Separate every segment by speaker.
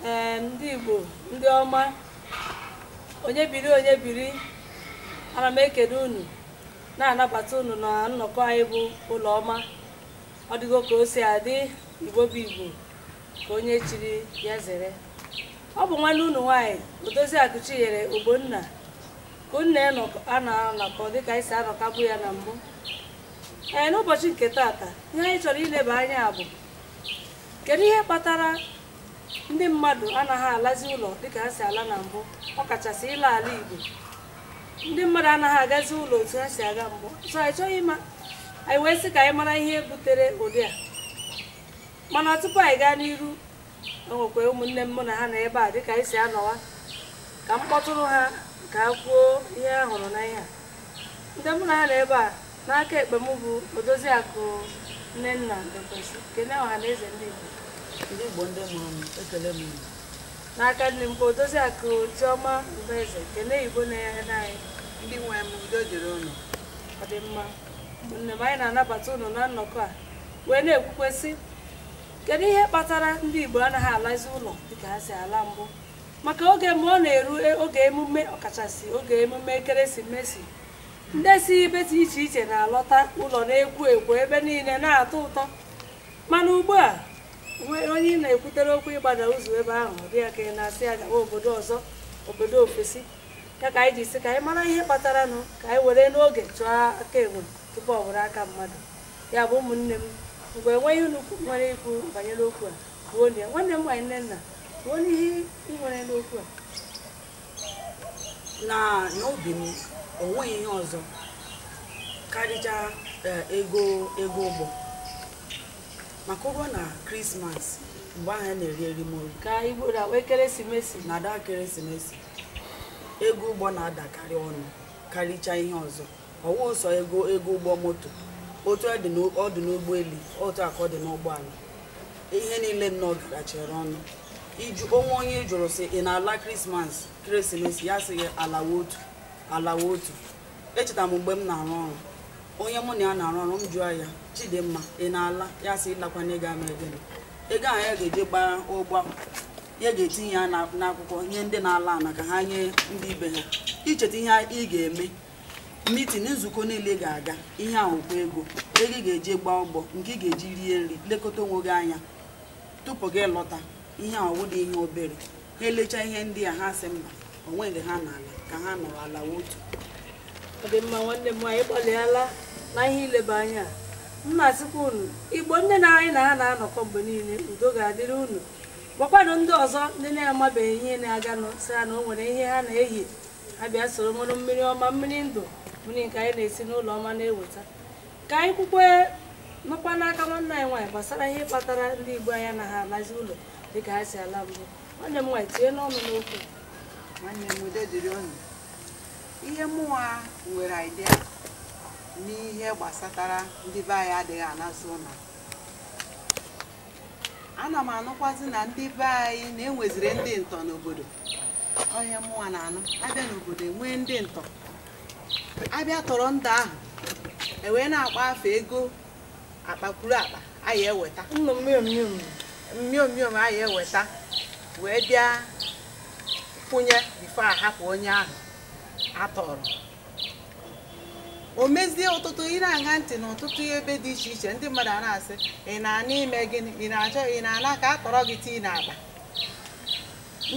Speaker 1: Ee, ndị Igbo ndị ọma, onye biri onye biri, ana m ekele unu, na-anabata unu na nnọkọ anyị bụ ụlọ ọma. Ọ dịgo ka o si adị, Igbo bụ Igbo, ka onye chiri ya zere. Ọ bụ nwanne unu nwaanyị, Odoziakụ Chinyere Ogbonna, ka unu a na-anọkọ dịka anyị si anọkabụ ya na mbụ. Ee, n'ụbọchị nke taata, ihe anyị chọrọ ileba anya bụ kedu ihe kpatara ndị mmadụ anaghị alazi ụlọ dịka ha si ala na mbụ, ọkachasị ịla ala Igbo. Ndị mmadụ anaghị agazi ụlọ otu ha si aga mbụ. So anyị chọghị ịma, anyị wee sị ka anyị mara ihe butere ụdị a. Mana tupu anyị gaa n'iru, o nwekwa ụmụnne m mụ na ha nọ ebe a dịka anyị si anọwa, ka m kpọtụrụ ha ka ha kwuo ihe ha hụrụ na ihe a. Ndị mụ na ha nọ ebe a, n'aka ekpe m bụ Odoziakụ Nnenna Ekwesị, kene ọha na eze ndị Igbo.
Speaker 2: Ndị Igbo ndị mụrụ m, ekele m unu.
Speaker 1: N'aka nne m bụ Odoziakụ Chioma Mbeze, kene Igbo na-ene anyị.
Speaker 3: Ndị nwe m, udo dịrị unu.
Speaker 1: Ọ dị mma, ụmụnne m, anyị na-anabata unu na nnọkọ a wee na-ekwukwesị kedu ihe kpatara ndị Igbo anaghị alazi ụlọ dịka ha si ala mbụ. Maka oge mgbe ọ na-eru oge emume, ọkachasị oge emume ekeresimesi, ndị si ebe dị iche iche na-alọta ụlọ na-ekwo ekwo, ebe niile na-atọ ụtọ. Mana ugbu a, onye ị na-ekwutere okwu ịgbada ụzọ ebe ahụ, ọ dịghị ka ị na-asị ya gawa obodo ọzọ, obodo ofesi. Ya ka anyị ji sị ka anyị mara ihe kpatara nụ, ka anyị were n'oge chụọ aka enwe tupu ọ were aka mmadụ. Ya bụ, ụmụnne m, mgbe enweghị unu nwere ikwu banyere okwu a, kwuo ya. Nwanne m nwaanyị Nnenna, kwuo n'ihe ị nwere n'okwu a.
Speaker 2: Na n'obi m, o nweghị ihe ọzọ karịchaa ego ụgbọ, maka ụgwọ na Krismas mgbe ahụ a na-eri erimeri
Speaker 1: ka Igbo na-akpọ ekeresimesi,
Speaker 2: na ada ekeresimesi, ego ụgbọ na-adakarị ọnụ karịchaa ihe ọzọ. Ọwụ nsọ ego ụgbọ moto, otu ọ dị n'ụgbọelu, otu a ka ọ dị n'ụgbọala, ihe niile nnọọ garachara ọnụ. Iju onwe onye jụrụ sị ị na-ala Krismas ekeresimesi, ya sị gị alawa otu alawa otu. Echetara m mgbe m na-arụ ọrụ, onye mụ na ya na-arụ ọrụ, m jụọ ya, Chidimma, ị na-ala? Ya sị ịlakwana ego ama ego ego ahụ ya ga-eji gbaa ụgbọ, ya ga-etinye ya n'akwụkwọ nye ndị na-ala ana ka ha nye ndị ibe ha. Icheta ihe ị ga-eme, mitin, nzukọ niile ga-aga, ihe ahụ kwa ego ego ị ga-eji gbaa ụgbọ, nke ị ga-eji rie nri, lekọta onwe gị anya tupu gị lọta. Ihe ahụ dị ihe obere. Ha elechaa ihe ndị a, ha sị mba, o nweghị ha n'ala, ka ha nọrọ ala otu.
Speaker 1: Ọ dị mma, nwanne m nwaanyị, gbalịala na ihe ileba anya. M na-asịkwa unu, Igbo ndị na anyị na ha na-anọkọ mgbe niile, udo ga-adịrị unu. Gwakwanụ ndị ọzọ ndị na-amabeghị ihe na-aganụ, sị ha na o nwere ihe ha na-ehi, ha bịa soro mụrụ mmiri ọma, mmiri ndụ, mmiri nke anyị na-esi n'ụlọ ọma na-eweta. Ka anyị kwukwe nọkwa n'aka nwanne anyị nwaanyị gbasara ihe kpatara ndị Igbo anyị anaghị alazi ụlọ dịka ha si ala mbụ. Nwanne m nwaanyị, tinye n'ọnụ n'okwu.
Speaker 3: Nwanne m, udo dịrị unu. Ihe mụnwa nwere idea n'ihe gbasatara ndị be anyị adịghị anazụ ụlọ, ana m anụkwazi na ndị be anyị na-enweziri ndị ntọ n'obodo. Ọhịa mụnwa na-anụ, abịa n'obodo enwee ndị ntọ, abịa tọrọ ndụ ahụ ewee na-akpa afa ego akpakwuru akpa anyị eweta mmiomiom anyị eweta wee bịa kwụnye bifo ahapụ onye ahụ atọrọ. O mezie ụtụtụ ị na-aṅa ntị n'ọtụtụ ebe dị iche iche, ndị mmadụ a na-asị ị na-ana ime gịnị, ị na-achọ, ị na-ana ka a tọrọ gị tii n'akpa.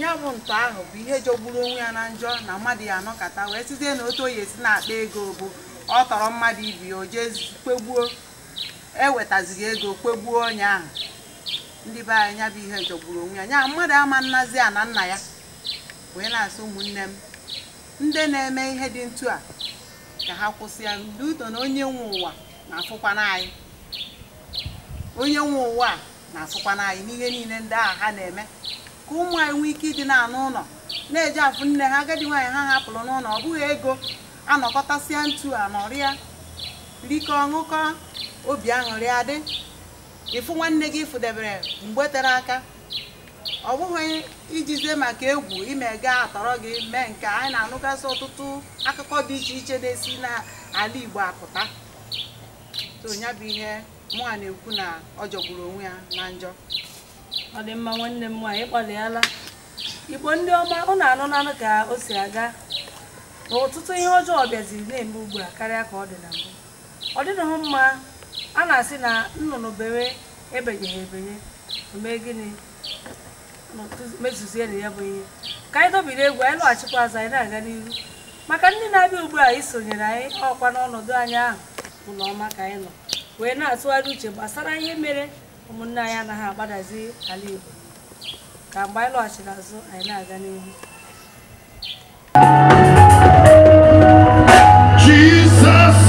Speaker 3: Ya bụ ntọ ahụ bụ ihe jọgburu onwe ya na njọ, na mmadụ ya anọkata wee sizie na otu oyi esi na-akpa ego bụ ọ tọrọ mmadụ ibi ya, o jee kpegbuo, ewetazighị ego kpegbuo onye ahụ. Ndị be anyị, ya bụ ihe jọgburu onwe ya. Nya mmadụ ama nnazi a na nna ya wee na-asị ụmụnne m ndị na-eme ihe dị ntu a ka ha kwụsị ya. Ndị uto na onye nwe ụwa na-afụkwana anyị, onye nwe ụwa na-afụkwana anyị n'ihe niile ndị ahụ ha na-eme, ka ụmụ anyị nwee ike ịdị na-anụ ụlọ na-eji afụ nne ha agadi nwaanyị ha hapụrụ n'ụlọ. Ọ bụghị ego anọkọtasịa ntu a nọrịa rikọ ọṅụkọ obi aṅụrị adị. Ịfụ nwanne gị fụdebere mgbe tere aka, ọ bụghị ijizie maka egwu ime gaa atọrọ gị mee nke anyị na-anụgasị ọtụtụ akụkọ dị iche iche na-esi n'ala Igbo apụta. So ya bụ ihe mụa na-ekwu na ọ jọgburu onwe ya na njọ.
Speaker 1: Ọ dị mma nwanne m nwaanyị, ịgbalịala. Igbo ndị ọma, unu anụnanụ ka o si aga. Ọtụtụ ihe ọjọọ bịaziri na-eme ugbu a karịa ka ọ dị na mbụ. Ọ dịghị mma. A na-asị na nnụnụ bewe ebenyeghị ebenye, o mee gịnị? Mezuzie na ya bụ ihe. Ka anyị dobiri egwu, anyị lọghachikwa azụ, anyị na-aga n'ihu. Maka ndị na-abịa ugbu a isonyere anyị, ọkwa n'ọnọdụ anyị ahụ ụlọ ọma ka anyị nọ wee na-atụgharị uche gbasara ihe mere ụmụnne anyị anaghị agbadazi ala Igbo. Ka mgbe anyị lọghachiri azụ, anyị na-aga n'ihu.
Speaker 4: Jesus,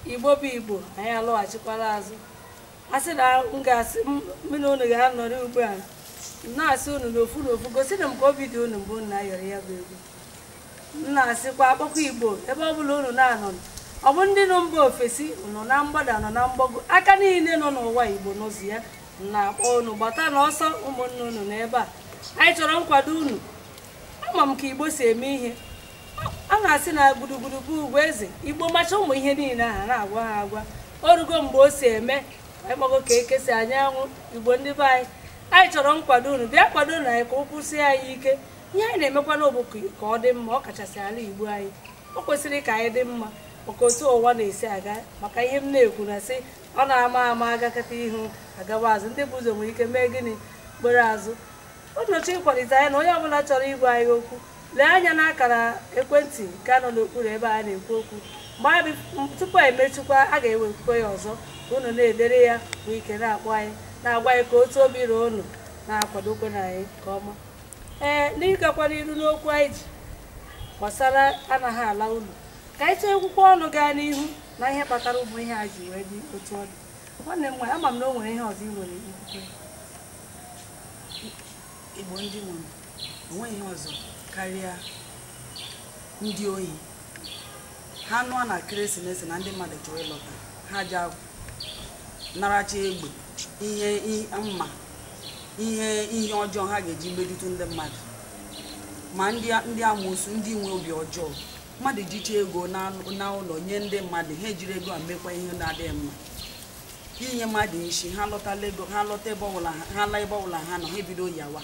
Speaker 1: Igbo bụ Igbo, anyị alọghachikwala azụ. A sị na m ga-asị mmiri unu ga-anọrọ ugbu a na-asị unu n'ofu n'ofu, gosinụ m ka obi dị unu mgbe unu na-ayọrọ ya bụ egwu. M na-asịkwa akpọkọ Igbo ebe ọ bụla unu na-anọ, ọ bụ ndị nọ mba ofesi, nọ na mgbada, nọ na mgbago, aka niile nọ n'ụwa Igbo n'ụzọ ya na-akpọ unu gbata n'ọsọ ụmụnne unu n'ebe a. Anyị chọrọ nkwado unu. Ama m ka Igbo si eme ihe. A na-asị na gburugburu bụ ugwu eze. Igbo macha ụmụ ihe niile ahụ na-agwa ha agwa. O rugo mgbe o si eme, anyị kpọgo ka ekesi anyanwụ. Igbo ndị be anyị, anyị chọrọ nkwado unu. Bịa kwado na anyị ka ụkwụ sie anyị ike. Ihe anyị na-emekwa n'obu ka ọ dị mma, ọ kachasị ala Igbo anyị. O kwesịrị ka anyị dị mma maka otu ụwa na-esi aga. Maka ihe m na-ekwu na sị ọ na-ama ama agakata ihu agawa azụ, ndị bụ ụzọ nwere ike mee gịnị kpere azụ. Ụnọchị ịkwalite anyị na onye ọbụla chọrọ ịgwa anyị okwu, lee anya n'akara ekwentị nke nọ n'okpuru ebe a na-ekwu okwu. Mgbe tupu emechikwa, a ga-ewekwa ya ọzọ ka unu na-edere ya nwee ike na-akpọ anyị, na-agwa anyị ka otu obi ruo unu, na-akwadokwe na anyị nke ọma. Ee, n'ịgakwara iru n'okwu anyị ji gbasara anaghị ala unu, ka anyị chọọ ekwukwe ọnụ gaa n'ihu na ihe kpatara ụmụ ihe a ji wee dị otu ọ dị. Nwanne m nwaanyị, ama m na o nwere ihe ọzọ ị nwere ikwukwe.
Speaker 2: Igbo ndị nwere onweghị ihe ọzọ karịa ndị ohi. Ha nụọ na ekeresimesi na ndị mmadụ chọrọ ịlọta, ha ji naracha egbe, ihe mma, Ihe ọjọọ ha ga-eji mejutu ndị mmadụ, ma ndị amoosu, ndị nwe obi ọjọọ. Mmadụ jicha ego na ụlọ nye ndị mmadụ, ha ejiri ego a mekwa ihe na-adịghị mma. Inye mmadụ isi, ha lọta ego, ha lọta ebe ọbụla ha la, ebe ọbụla ha nọ, ha ebido yawa,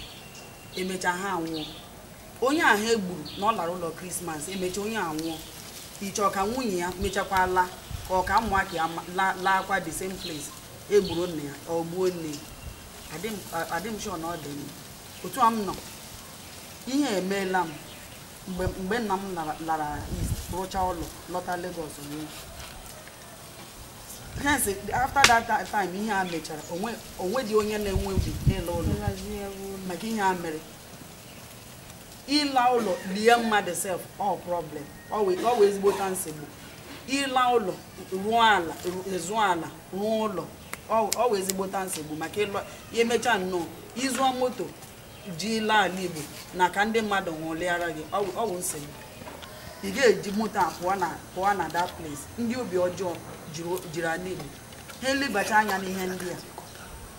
Speaker 2: emechaa ha anwụọ. Onye ahụ egburu na ọ lara ụlọ Krismas, emechaa onye anwụọ. Ịchọ ka nwunye ya mechakwa laa, ka ọ ka ụmụaka ya laakwa the same place egburu nna ya, ọ gbuo nne ya. Adị m sure na ọ dị mma otu a m nọ. Ihe emeela m mgbe nna m lara East, rụchaa ụlọ, lọta Lagos, nwụọ. Hence, after that time ihe a mechara, onwe dị onye na-enwe obi ịla ụlọ maka ihe a mere. Ịla ụlọ lie mmadụ sef, ọ problem, ọ wee ezigbota nsogbu. Ịla ụlọ rụọ ala, zụọ ala, rụọ ụlọ, ọ wee ezigbota nsogbu maka ịlụ ya. Emechaa nnọọ ịzụọ moto ji laa ala Igbo na ka ndị mmadụ nwụlịara gị, ọ wụ nsogbu. Ị ga-eji moto a pụọ na that place. Ndị obi ọjọọ jiri ala Igbo. Ha elebacha anya n'ihe ndị a,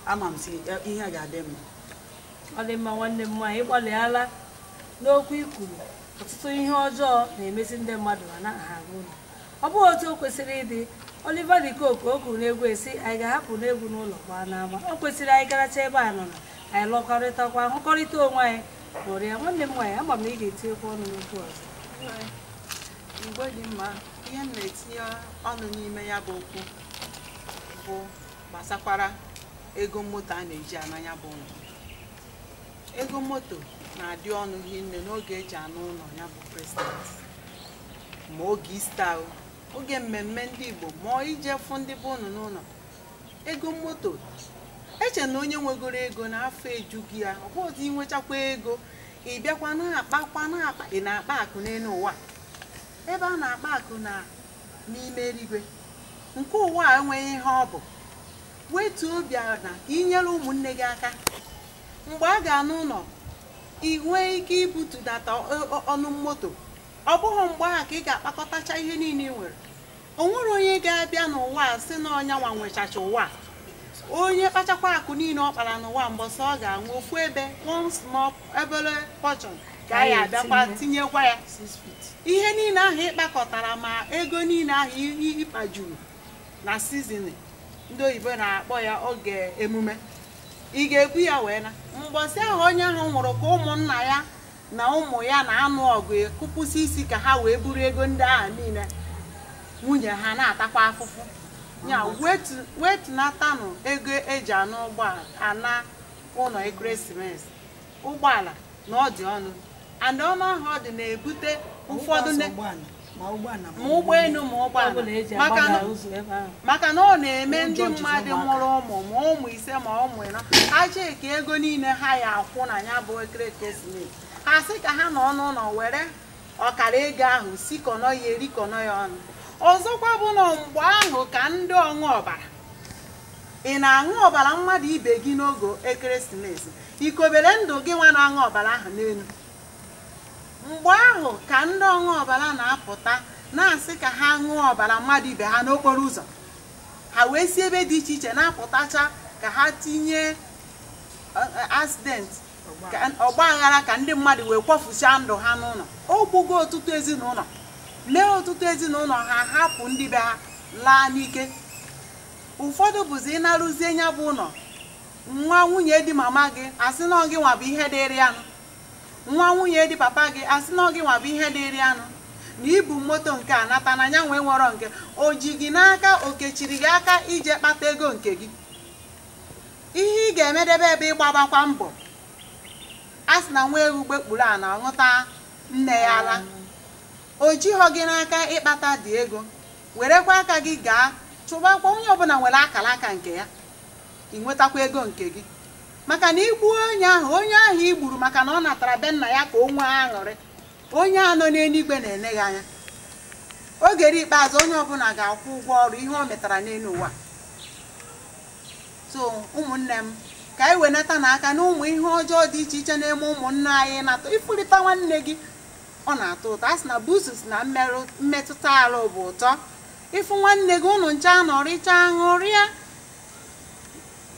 Speaker 2: ama m si ihe ga-adị mma.
Speaker 1: Ọ dị mma, nwanne m nwaanyị, ịgbalịala n'okwu ikwuru. Ọtụtụ ihe ọjọọ na-emesi ndị mmadụ ma na ha agwa ụlọ. Ọ bụghị otu o kwesịrị ịdị. Oliver De Coque, o kwuru n'egwu esi anyị ga-ahapụ n'egwu n'ụlọ gbaa n'ama. O kwesịrị anyị garacha ebe a nọ na anyị lọkọrịtakwa, hụkọrịta onwe anyị, nọrọ ya. Nwanne m nwaanyị, ama m na ị ga-etinyekwa ọnụ n'okwu ọzọ.
Speaker 3: Mgbe dị mma, ihe m na-etinye ọnụ n'ime ya bụ okwu bụ gbasakwara ego moto a na-eji ananya bụ ụlọ. Ego moto na-adị ọnụ hinne n'oge eji anụ ụlọ, ya bụ Krismas, ma oge Ista, oge mmemme ndị Igbo, ma ije fụ ndị bụ ụnụ n'ụlọ. Ego moto, eche na onye nwegoro ego n'afọ ejughị ya. Ọ bụghịzi inwechakwa ego, ị bịakwa na-akpakwa na-akpa, ị na-akpa akụ n'elu ụwa. Ebe a na-akpa akụ na n'ime eluigwe, nke ụwa a enweghị ihe ọ bụ. Wetuo obi na ka inyere ụmụnne gị aka. Mgbe a ga-anụ ụlọ, ị nwee ike ibutudata ọnụ moto. Ọ bụghị mgbe ahụ ka ị ga-akpakọtacha ihe niile ị nwere. O nwere onye ga-abịa n'ụwa a sị na ọnya nwa nwechacha ụwa. Onye kpachakwa akụ niile ọ kpara n'ụwa, mbọsị ọ ga-anwụ, ofu ebe, one small ebele portion ka a ya abịakwa tinyekwa ya ihe niile ahụ ịkpakọtara, ma ego niile ahụ ịkpajuru na season ndị oyibo na-akpọ ya oge emume, ị ga-ebu ya wee na mbọsị ahụ onye ahụ nwụrụ, ka ụmụnna ya na ụmụ ya na-anụ ọgụ ekupụsị isi ka ha wee buru ego ndị ahụ niile, nwunye ha na-atakwa afụfụ ya. Wetunatanụ ego eji anụ ụgbọala, ana ụlọ ekeresimesi. Ụgbọala na ọ dị ọnụ, and ọnụ ahụ ọ dị na-ebute ụfọdụ ma ụgbọelu ma ụgbọala, maka na ọ na-eme ndị mmadụ mụrụ ụmụ, ma ụmụ 5 ma ụmụ 4, ha cheki ego niile ha ya akwụ na ya bụ ekeresimesi, ha sị ka ha nọ n'ụlọ were ọkara ego ahụ sikọnọ ya, erikọnọ ya ọnụ. Ọzọkwa bụ na mgbe ahụ ka ndị ọṅụ ọbara, ị na-aṅụ ọbara mmadụ ibe gị n'oge ekeresimesi, ikobere ndụ gị nwa na-aṅụ ọbara ahụ n'elu. Mgbe ahụ ka ndị ọṅụ ọbara na-apụta na-asị ka ha ṅụọ ọbara mmadụ ibe ha n'okporo ụzọ. Ha wee si ebe dị iche iche na-apụtacha ka ha tinye accident, ọgba aghara, ka ndị mmadụ wee kwafuchaa ndụ ha n'ụlọ. O gbugo ọtụtụ ezinụlọ, mee ọtụtụ ezinụlọ ha hapụ ndị be ha laa n'ike. Ụfọdụ bụzi ịnarụzie ya bụ ụlọ, nwa nwunye dị mama gị asị na gị nwa bụ ihe dịrị ya nụ, nwa nwunye dị papa gị asị na gị nwa bụ ihe dịrị ya nụ, na ibu moto nke a nata na ya nwee nwere nke o ji gị n'aka, okechiri gị aka ije kpata ego nke gị. Ihe ị ga-emedebe ebe ịgbabakwa mbọ, a sị na nwa ewu gbekpuru a na ọṅụta nne ya ala, o jighọ gị n'aka ịkpata dị ego, werekwa aka gị gaa chụbakwa. Onye ọbụla nwere akara aka nke ya, ị nwetakwa ego nke gị. Maka na igbuo onye ahụ, onye ahụ i gburu maka na ọ natara be nna ya ka o nwee aṅụrị, onye a nọ n'eluigwe na-ene gị anya. Oge ikpeazụ, onye ọbụla ga-akwụ ụgwọ ọrụ ihe o metara n'elu ụwa. So ụmụnne m, ka anyị wenata n'aka na ụmụ ihe ọjọọ dị iche iche na-eme ụmụnne anyị na-atọ. Ifurịta nwanne gị, ọ na-atọ ụtọ. A sị na busus na mmetụta arụ bụ ụtọ. Ịfụ nwanne gị, ụnụ ncha nọrịcha, ṅụrịa,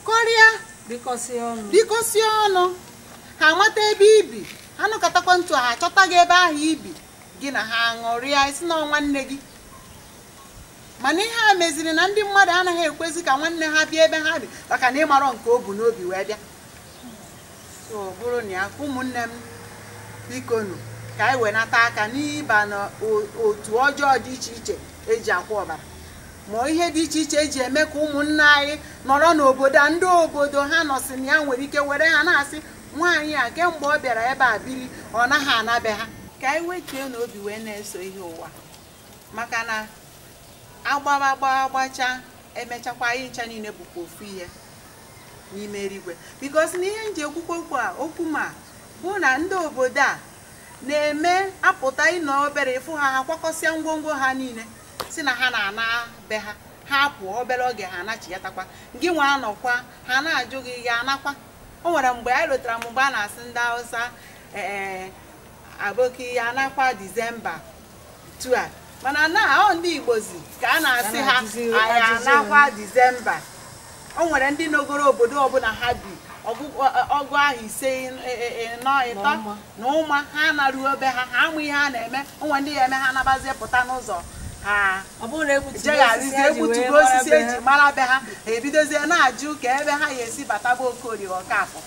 Speaker 3: kọrịa. Bikọsie ọnụ ha amata ebe ibi, ha nọkọtakwa ntu ha achọta gị ebe ahụ ibi, gị na ha aṅụrịa isi na nwanne gị. Mana ihe a meziri na ndị mmadụ anaghị ekwezi ka nwanne ha bịa ebe ha bi, maka na ịmarọ nke o bu n'obi wee bịa. So bụrụ na ya, ụmụnne m, bikonu ka anyị wenata aka n'ịba n'otu ọjọọ dị iche iche eji akwa ọbara, ma ihe dị iche iche eji eme ka ụmụnne anyị nọrọ n'obodo a. Ndị obodo ha nọsị na ya nwere ike were ha na-asị nwaanyị a kemgbe ọ bịara ebe a biri ọ naghị anabe ha. Ka anyị wetuo n'obi wee na-eso ihe ụwa, maka na agbaba gbachaa emechakwa anyị ncha niile bụkwa ofu ihe n'ime eluigwe. Bikos na ihe nji ekwukwa okwu a okwu ma bụ na ndị obodo a na-eme apụta ịnọ obere ịfụ ha, ha kwakọsịa ngwongwo ha niile si na ha na-ana be ha, ha pụọ obere oge ha anachigatakwa, gị nwa anọkwa ha na-ajụ gị ya anakwa. O nwere mgbe anyị lụtara m mgbe a na-asị ndị Hausa ee aboki ya anakwa Disemba 2 a, mana na ọ ndị Igbozi ka a na-asị ha anyị anakwa Disemba. O nwere ndị nọgoro obodo ọbụla ha bi ọgụ ahụ 5 4 3 na ụma ha naruo ebe ha, ha amụ ihe ha na-eme. Onwe ndị ya eme ha anabazie pụta n'ụzọ ha jegharizie egbutugo osisi eji mara be ha, ha ebidozie na-ajụ ka ebe ha ya esi bataba Okorie Ọkafọ.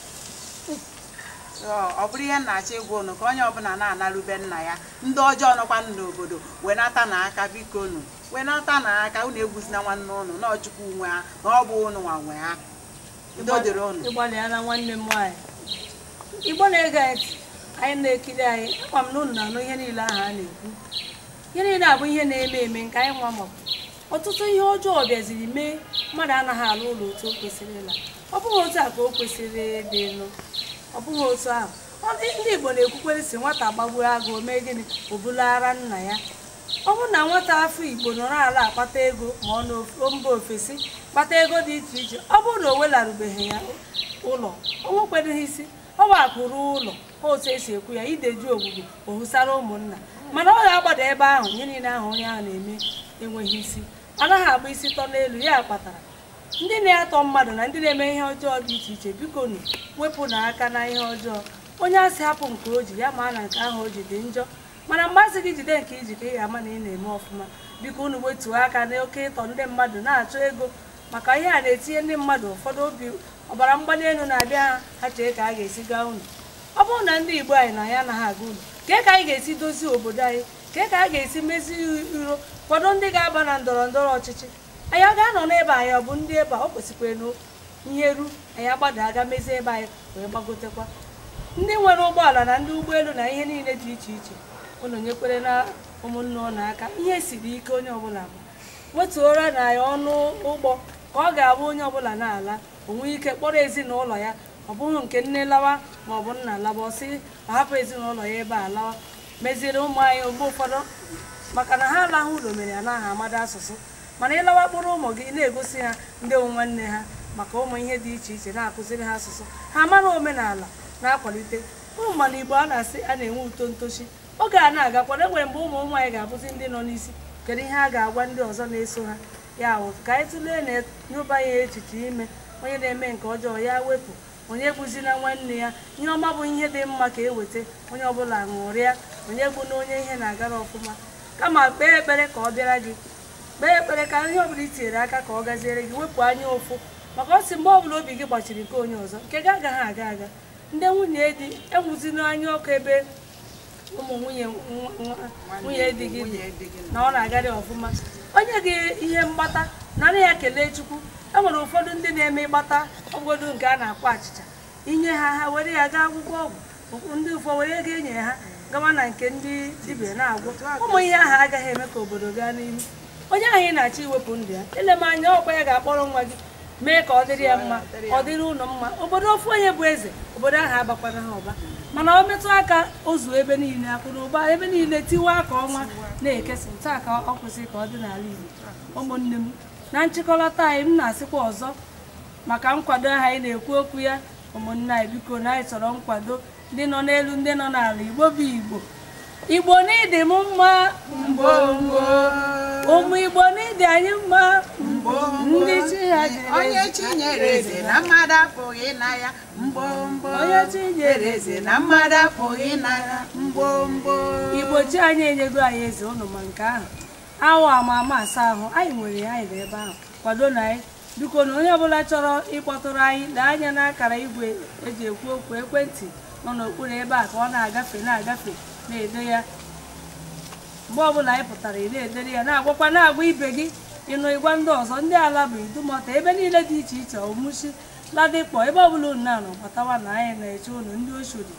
Speaker 3: Ọ bụrụ ihe nna-achọ ịgwa ụnụ ka onye ọbụla na-analube nna ya. Ndị ọjọọ nọkwa n'obodo wenata na aka, biko nụ wenata na aka, unu egwuzina nwanne ụnụ na Chukwu nwe ha, na ọ bụ ụnụ nwa nwe ha. Udo dịrị ụnụ.
Speaker 1: Ịgbalịala nwanne m nwaanyị. Igbo na-ege anyị na-ekiri anyị, akwa m na ụnụ na-anụ ihe niile ahụ a na-ekwu. Ihe niile abụ ihe na-eme eme nke anyị nwa maka ọtụtụ ihe ọjọọ bịaziri mee mmadụ anaghị alụ ụlọ otu o kwesịrị ịla. Ọ bụghị otu a ka o kwesịrị ịdị nụ, ọ bụghị otu ahụ. Ndị Igbo na-ekwukwere si nwata gbagbuo agụụ mee gịnị, o bulara nna ya. Ọ bụrụ na nwata afọ Igbo nọrọ ala akpata ego ma ọ na mba ofesi kpata ego dị iche iche, ọ bụrụ na o welarubeghị ya ụlọ, o nwekwereghị isi, ọ bụ akụrụ ụlọ otu esi ekwu ya ideju ogbugbu ohusara ụmụnna, mana ọ ga-agbada ebe ahụ ihe niile ahụ onye ahụ na-eme enweghị isi. Anaghị agba isi tọ n'elu. Ya kpatara ndị na-atọ mmadụ na ndị na-eme ihe ọjọọ dị iche iche, biko nụ wepụ n'aka na ihe ọjọọ. Onye asị hapụ nke o ji ya ma na nke ahụ o ji dị njọ, mana mmasị gị jide nke iji ka ị ga-ama na ị na-eme ọfụma. Biko unu wetuo aka n'oke ịtọ ndị mmadụ na-achọ ego, maka ihe a na-etinye ndị mmadụ ụfọdụ obi ọbara mgbali elu na-abịa ha, ha chee ka a ga-esi gaa unu. Ọ bụrụ na ndị Igbo anyị na ya anaghị aga unu, kee ka anyị ga-esi dozie obodo anyị, kee ka a ga-esi mezie iro, kwado ndị ga-aba na ndọrọ ndọrọ ọchịchị anyị, ọ ga-anọ n'ebe anyị, ọ bụ ndị ebe a o kwesịkwara na ihe ru anyị agbada aga mezie ebe anyị wee gbagotekwa. Ndị nwere ụgbọala na ndị ụgbọelu na ihe niile dị iche iche, unu nyekwere na ụmụnne ụnụ aka. Ihe siri ike onye ọbụla bụ wetuora na ya ọnụ ụgbọ ka ọ ga-abụ onye ọbụla na-ala onwe ike kpọrọ ezinụlọ ya, ọ bụghị nke nne lawa ma ọ bụ nna lawa, ọ sị ọ hapụ ezinụlọ ya ebe a lawa. Meziere ụmụ anyị mgbe ụfọdụ maka na ha alahụ ụlọ mere ya naghị amado asụsụ, mana ịlawa kpụrụ ụmụ gị na-egosi ha ndị nwanne ha maka ụmụ ihe dị iche iche, na-akụziri ha asụsụ ha mara omenala na-akwalite ụmụ. Mana Igbo a na-asị a na-enwe uto ntochi, oge a na-agakwana enwere mgbe ụmụ ụmụ anyị ga-abụzi ndị nọ n'isi. Kedu ihe a ga-agwa ndị ọzọ na-eso ha? Ya wụ ka anyị tụlee na n'ụba ya echiche ime onye na-eme nke ọjọọ ya wepụ, onye gbuzina nwanne ya. Ihe ọma bụ ihe dị mma ka eweta onye ọbụla ṅụrịa, onye gbu na onye ihe na-agara ọfụma. Kama kpee ekpere ka ọ bịara gị, kpee ekpere ka ihe ọbụla i tinyere aka ka ọ gaziere gị, wepụ anya ụfụ, maka ọ sị mgbe ọbụla obi gị gbachiri nke onye ọzọ nke gị agaghị aga aga. Ndị nwunye di enwuzina anya ọkụ ebe ụmụ nwunye di gị na ọ na-agarị ọfụma. Onye gị ihe mgbata nara ya kelee Chukwu. E nwere ụfọdụ ndị na-eme ịgbata ọgwụgodo nke a na-akpọ achịcha, inye ha ha were ya gaa akwụkwọ ọgwụ, ndị ụfọ were ego enye ha gawa na nke ndị dibịa na-agwọ. Ụmụ ihe ahụ agaghị eme ka obodo gaa n'ihu. Onye ahụ ị na-achọ iwepụ ndụ ya, ele m anya ọkwa ya ga-akpọrọ nwa gị mee ka ọ dịrị ya mma, ọ dịrị ụlọ mma. Obodo ofu onye bụ eze, obodo ahụ abakwana ha ụba, mana o metụ aka ozu ebe niile, akụ na ụba ebe niile tiwa ka ọnwa na-ekesa. Taa ka ọ kwụsị ka ọ dị n'ala Igbo. Ụmụnne m, na nchịkọlata anyị, m na-asịkwa ọzọ maka nkwado ahụ anyị na-ekwu okwu ya. Ụmụnne anyị, biko na anyị chọrọ nkwado ndị nọ n'elu, ndị nọ n'ala Igbo bụ Igbo. Igbo n'ịdị m mma,
Speaker 3: Mgbomgbo.
Speaker 1: Ụmụ Igbo n'ịdị anyị mma. Ndị chi ha jere
Speaker 3: Onye chi nyere eze na mmadụ apụghị ịna ya. Mgbomgbo.
Speaker 1: Onye chi nyere
Speaker 3: eze na mmadụ apụghị ịna ya. Mgbomgbo.
Speaker 1: Igbo chi anyị enyego anyị eze ụnụ ma nke ahụ awụ ama ama asa ahụ anyị nwere ya, anyị nọ ebe ahụ kwado na anyị. Biko na onye ọbụla chọrọ ịkpọtụrụ anyị, lee anya n'akara igwe eji ekwu okwu ekwentị nọ n'okpuru ebe a ka ọ na-agafe na-agafe na-ede ya. Mgbe ọbụla anyị pụtara, ị na-edere ya, na-agwakwa na-agwa ibe gị, ịnụ ịgwa ndị ọzọ, ndị ala bụ Idumota, ebe niile dị iche iche, Omushi, Ladipo, ebe ọbụla unu na-anọ gbatawa na anyị na-eche unu. Ndị Oshodi,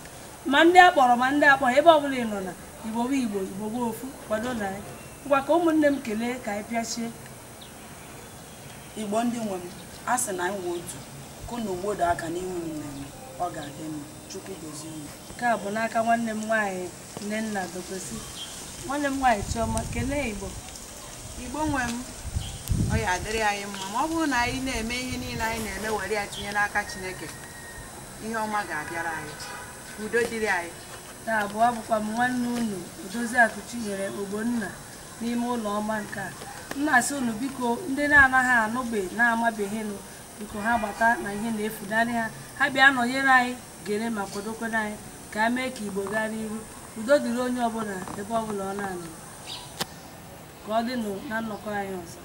Speaker 1: ma ndị akpọrọ ma ndị akpọrọ, ebe ọbụla ị nọ na Igbo bụ Igbo, Igbo bụ ofu, kwado na anyị. Ngwa, ka ụmụnne m kelee ka anyị pịachie.
Speaker 2: Igbo ndị nwe m, a sị na anyị nwe otu ka unu gbodo aka n'ihu unu na-eme, ọ ga-adị mma. Chukwu gozie unu.
Speaker 1: Nke a bụ n'aka nwanne m nwaanyị Nnenna Dokwesi. Nwanne m nwaanyị Chioma, kelee Igbo.
Speaker 3: Igbo nwe m, ọ ya adịrị anyị mma ma ọ bụrụ na anyị na-eme ihe niile anyị na-eme were ya tinye n'aka Chineke, ihe ọma ga-abịara anyị, udo dịrị anyị.
Speaker 1: Taa abụọ bụkwa m nwanne unu Odoziakụ Chinyere Ogbonna n'ime ụlọ ọma nke a. M na-asị unu biko, ndị na-anaghị anụbe na-amabeghịnụ, biko ha gbata na ihe na-efunarị ha, ha bịa nọnyere anyị, gere ma kwadokwere anyị ka a mee ka Igbo gaa n'ihu. Udo dịrị onye ọbụla ebe ọbụla ọ na-anọ. Ka ọ dịnụ na nnọkọ anyị ọzọ.